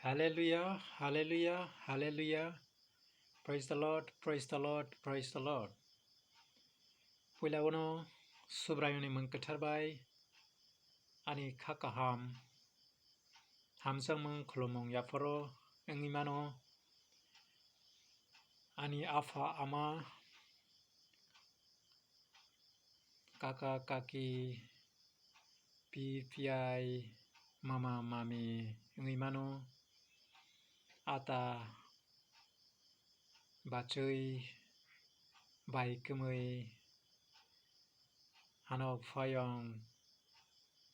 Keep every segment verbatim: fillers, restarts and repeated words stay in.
Hallelujah, hallelujah, hallelujah. Praise the Lord, praise the Lord, praise the Lord. Puila uno Subraiyungni mung kwthar bai ani kha kaham hamjakmung khulumung yapharo wngwi mano. Ani apha ama, kaka kaki, pi piai, mama mami wngwi mano, ata bachwi bai kwmwi hanok phaiyong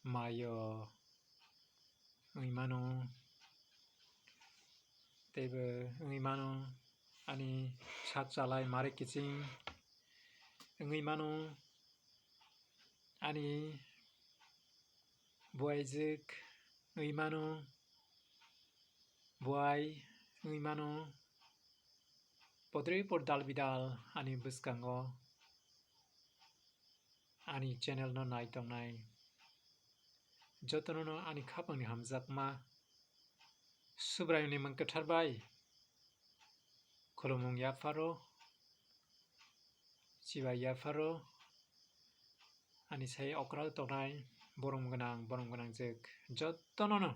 mayo wngwi mano, teibo wngwi mano ani sak chalai mare kiching wngwi mano, ani buaijwk wngwi mano, buai wngwi mano, podripor dal bidal ani bwskango ani channel no nai tongnai jotono no ani khapangni hamjakma Subraiyungni mung kwthar bai khulumung yapharo, chibai yapharo, ani sai okra tongnai borom gwnang, borom gwnang jwk jotono no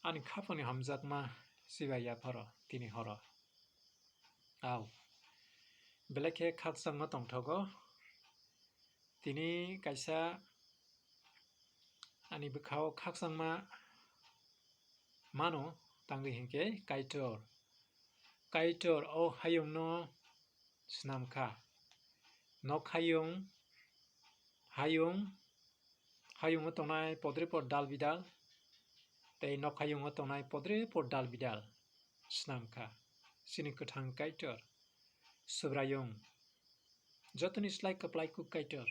ani khapangni hamjakma chibai yapharo tini horo. Au, belai khe khakchangma tongthogo. Tini kaisa ani bwkhao khakchangma mano, tangwi hinkhe Kaitor. Kaitor o hayungno snam kha. Nok hayung, hayung, hayungo tongnai podripor dal bidal, tei nok hayungo tongnai podripor dal bidal snam kha. Chini kwthang Kaitor, Subraiyung, jotoni slai kwplai kuk Kaitor,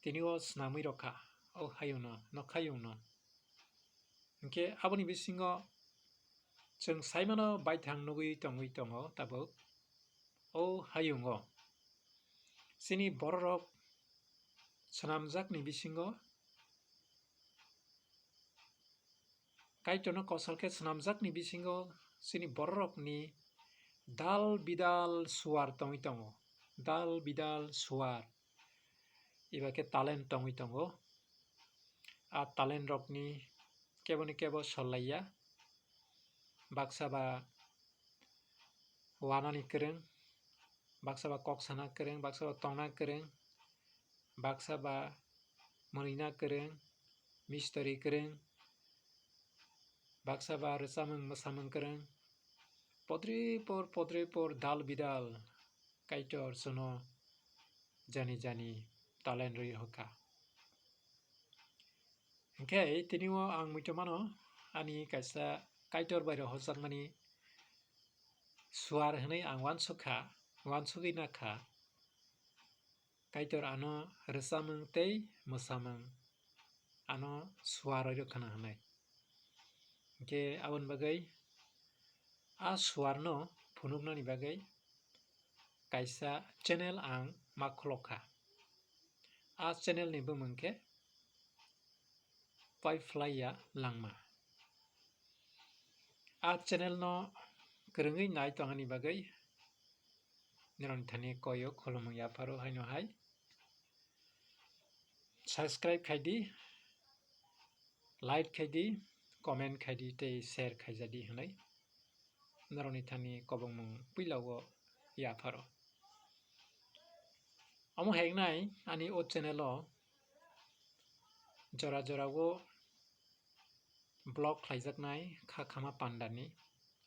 tini o snamwi rw kha, o hayungno, nok hayungno. Hinkhe aboni bisingo chwng saimano baithang nugwi tongwi tongo tabuk o hayungo. Chini bororok swnamjakni bisingo, Kaitorno kosol khe swnamjakni bisingo chini bororokni dal bidal suar tongwi tongo. Dal bidal suar. Iba khe talent tongwi tongo. A talent rokni keboni kebo sol laiya. Baksa ba wanani kwrwng, baksa ba kok sana kwrwng, baksa ba tongna kwrwng, baksa ba mwnwina kwrwng, mistori kwrwng, baksa ba rwchapmung mwsamung kwrwng, podripor podripor dal bidal Kaitor chwngno jani jani talent rwi hokha. Hinkhe tini o ang muitu mano ani kaisa Kaitor bai rw hojakmani suar hwnwi ang uansuk kha, uansugwi nakha. Kaitor ano rwchapmung tei mwsamung ano suar rwi rw khna hwnwi. Hinkhe aboni bagwi a suarno phunuknani bagwi kaisa channel ang ma kholok kha. A channel ni bumung khe Paiphlaiya Langma. A channel no kwrwngwi nai tongani bagwi norokni thani koyo khulumung yapharo haino hai. Subscribe khai di, like khai di, comment khai di tei share khai ja di hwnwi norokni thani kobongmung puila o yapharo. Omo hai wngnai ani o channel o jora jora o vlog khlaijaknai kha khama pandani,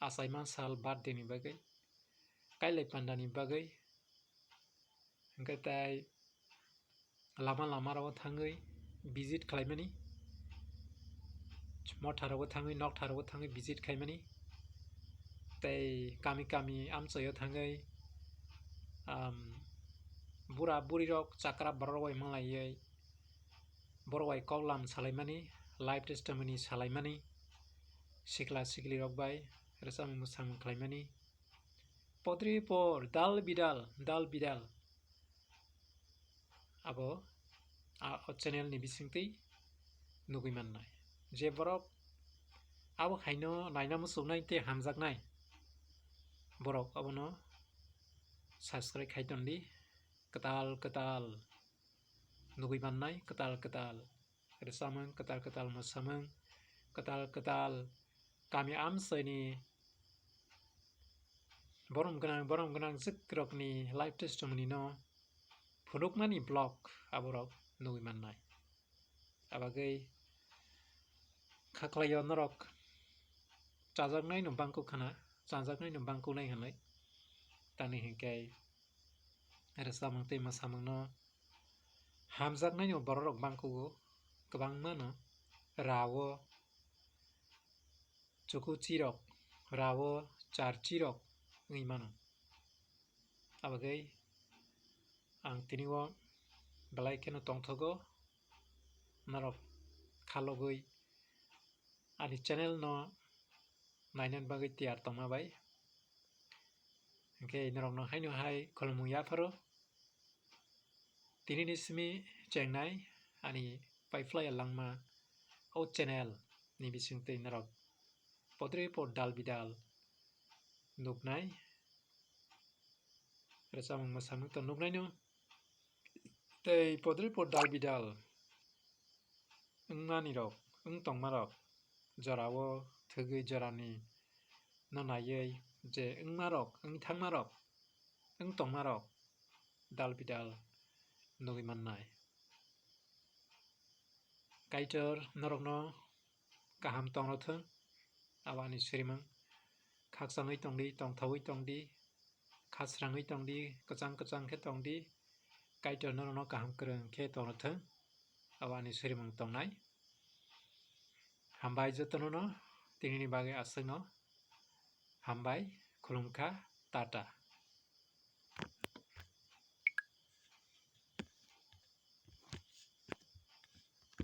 achaima sal birthday ni bagwi, kailai pandani bagwi, hwnkhe tai lama lama rogo thangwi visit khlaimani, motha rogo thangwi, noktha rogo thangwi visit khaimani, tei kami kami amchoio thangwi, um, bura buri rok chakra borok rok bai malaiwi borok bai koklam salaimani, life testimony salaimani, sikla sikli rok bai rwchapmung mwsamung khlaimani, podri por dal bidal, dal bidal. Abo a, o channel ni bisingtwi nugwi mannai. Je borok Abo haino naina muchungnai tei hamjaknai borok abono subscribe khai tondi. Kwtal kwtal nugui mannai, kwtal kwtal rwchapmung, kwtal kwtal mwsamung, kwtal kwtal kami amchaini borom gwnang, borom gwnang jwkrokni life testimony no phunukmani vlog aborok nugui mannai. Abagwi khaklaio norok chajaknaino bangkuk khna, chajaknaino bangkuknai hwnwi. Tamni hinkhe rwchapmung tei mwsamungno hamjaknaino bororok bangkugo, kwbangmano rao chukuchirok, rao charchirok wngwi mano. Abagwi ang tini o belai kheno tongthogo, norok khalogwi ani channel no nainani bagwi tiyar tongma bai. Hinkhe norokno haino hai khulumung yapharo. Tinini simi chengnai ani paiphlaiya langma o channel ni bisingtwi norok podre pod dal bidal nuknai, rwchapmung mwsamung to nuknaino. Tei podre pod dal bidal wngmani rok, wng tongma rok, jorao thwgwi jorani no naiwi je wngma rok, wng thangma rok, wng tongma rok dal bidal nugui mannai. Kaitor norokno kaham tongro thung, abo ani surimung. Khakchangwi tongdi, tongthawi tongdi, khasrangwi tongdi, kwchang kwchang khe tongdi. Kaitor norokno kaham kwrwng khe tongro thung, abo ani surimung tongnai. Hambai jotono no tinini bagwi aswkno hambai, khulumkha, tata.